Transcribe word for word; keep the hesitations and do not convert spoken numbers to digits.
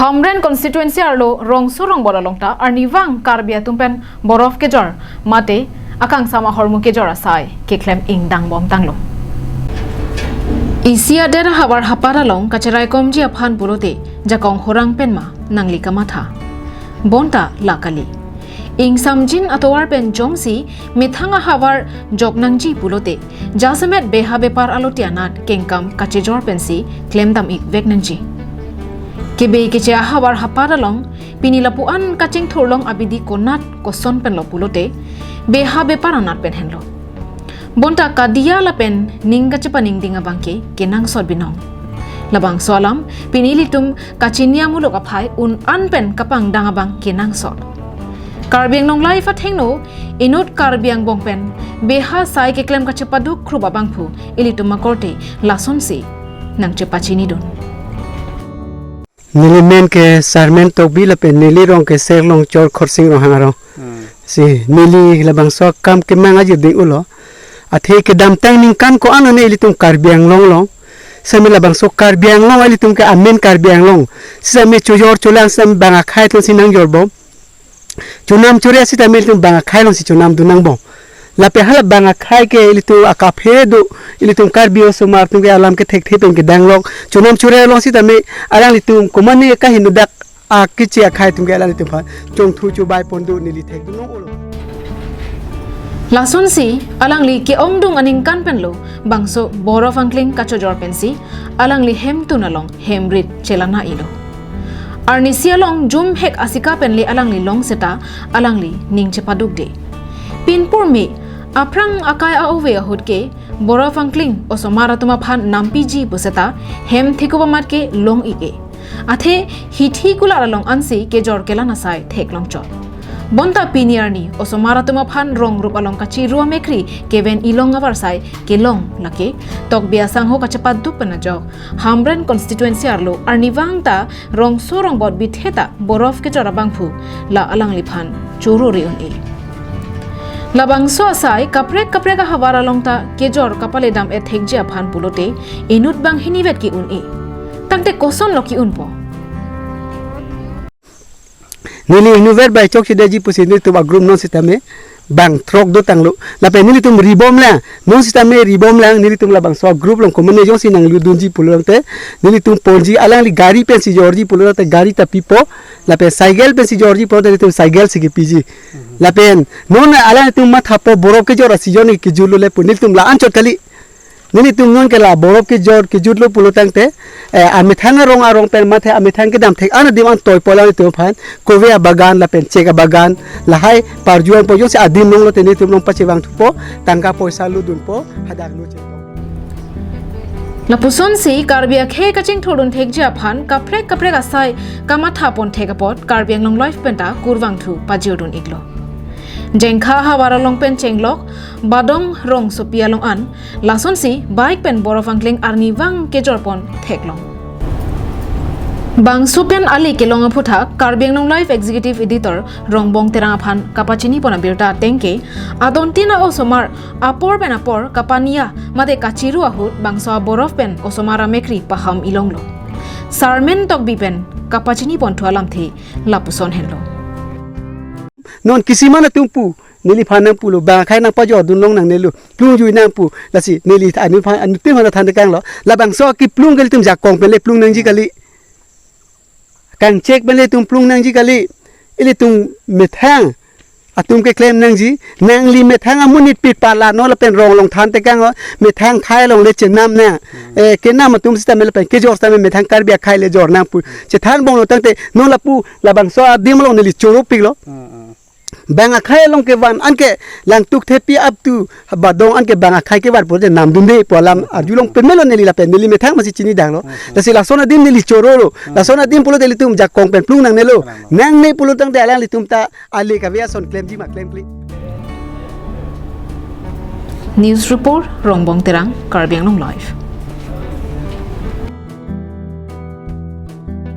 Hamren constituency arlo Rongso Rongbot along ta arnivang Karbi atum pen borof kejor mate akangsam ahormu kejor asai keklem ingdang bomtanglo. Isi adet ahavar hapat along kacheraikomji aphan pulote jakong horang pen ma nangli kamatha. Bonta la kali. Ingsamjin atovar pen jongsi methang ahavar jok nangji pulote, jasemet beha bepar alote anat kengkam kachejor pensi klemdam-ik vek nangji. Kebe keche ahavar hapat along pini lapu-an kachingthurlong abidi konat koson penlo pulote, beha bepar anat pen henlo. Bonta kadiya lapen ning kachepaningding abangke kenangsot binong. Labangso alam pini ilitum kachini amuluk aphai un-an pen kapangdang abang kenangsot. Karbi Anglong Live athengno inut Karbi angbong pen beha sai keklem kachepaduk khrup abangphu ilitum akorte lasonsi nangchepachinidun. Neli men ke Sarmen Tokbi lapen neli rong ke Serlongchor Khorsing Ronghang arong. Hmm. Si neli labangso akam kemang aji ding ulo. Athe kedamtang ningkan ko-an ne ilitum Karbi Anglong along. Sitame labangso Karbi Anglong ilitum ke amen Karbi Anglong. Sitame chojor cholang sitame bang akhai atum si nangjor bom. Chonam chore sitame ilitum bang akhai alongsi chonamdun nangbom. Lapen hala bang akhai ke ilitum akaphe do, ilitum Karbi osomar atum ke alam kethekthe pen kedanglok. Chonam chore along sitame alanglitum komane kaheno dak akeche akhai atum ke alanglitum aphan chongthu chobai pon do neli thekdun nong ulo. Lasonsi alangli ke-ongdung aningkan penlo bangso borof angkling kachojor pensi alangli hemtun along hemrit chelana-ilo. Arnisi along jumhek asika penle alangli long seta alangli ning chepadukde. Pinpur me aphrang akai a-ove ahut ke borof angkling osomar atum aphan nampiji puseta hem thekup amat ke long-ik-e. Athe hithi kular along ansi kejor kelang asai theklongchot. Bonta pini arni osomar atum aphan rong rup along kachiru amekri keven ilong avarsai kelong lake Tokbi asangho kachepaduk pen ajok Hamren constituency arlo arnivang ta Rongso Rongbot bithe ta borof kejor abangphu la alangliphan choro re-un-e. Labangso asai kaprek kaprek ahavar along ta kejor kapaledam-et thekji aphan pulote inut banghini vet ke-un-e. Tangte kosonlo ke-unpo? Neli inutvet bai chokchedeji pusi nelitum a-group non sitame bang throk dotanglo. Lapen nelitum ribomlang, non sitame ribomlang, nelitum labangso a-group along komane jongsi nanglutdunji pulotangte nelitum ponji, alangli gari pensi jorji pulotangte gari ta pipo. Lapen cycle pensi jorji pulote nelitum cycle si kepiji. Lapen non alanglitum mathapo borof kejor a-season ke kejutlo le pu nelitum la anchot kali. Nelitum non ke la borof kejor kejutlo pulotangte, eh, amethang arong arong pen mate amethang kedam thek-an adim an toipo alanglitum aphan, kove abagan lapen chek abagan lahai parjuanpo, jongsi adim longlote nelitum along pachevangthupo, tangka poisa lutdunpo, hadak lo chek. Lapusonsi Karbi akhei kachingthurdun thekji aphan kaprek kaprek asai kamathapon thek apot Karbi Anglong Live penta kurvangthu pajodun-iklo. Jengkha havar along pen chenglok Badong Rongsopi along an, lasonsi bike pen borof angkling arnivang kejorpon theklong. Bangso pen ale kelong aphuthak Karbi Anglong Live Executive Editor Rongbong Terang aphan kapachinipon abirta atengke, adontin a-osomar apor pen apor kapania mate kachiru ahut bangso aborof pen osomar amekri paham ilonglo. Sarmen Tokbi pen kapachinipon thu alamthe lapuson henlo. Non kisiman atum pu, neliphan nangpulo, bang akhai nangpajordun long nangnelo, plungjui nangpu, lasi neli anutphan, anuttin aphan than tekanglo, labangso keplung ke ilitum jakong pen le plung nangji kali. Kangchek pen le itum plung nangji kali. Ilitum methang atum keklem nangji, nangli methang amonit pit pala non lapen rong along than tekang o, methang akhai along le chenam nang. Eh, kenam atum sitame lapen kejor sitame methang Karbi akhai le jor nangpu. Chethan bom lo tangte non lapu labangso adim along neli choropiklo. Bang akhai along kevan anke Langtuk Thepi up to Badong anke bang akhai kevan pulote namdunde pu alam arjulong pemelo neli lapen neli methang masi chinidanglo. Lasi lason adim neli chorolo. Lason adim pulote ilitum jakong pen plung nangnelo. Nangne pulo tangte alanglitum ta ale kave ason klemji ma klemkle. News report, Rongbong Terang, Karbi Anglong Live.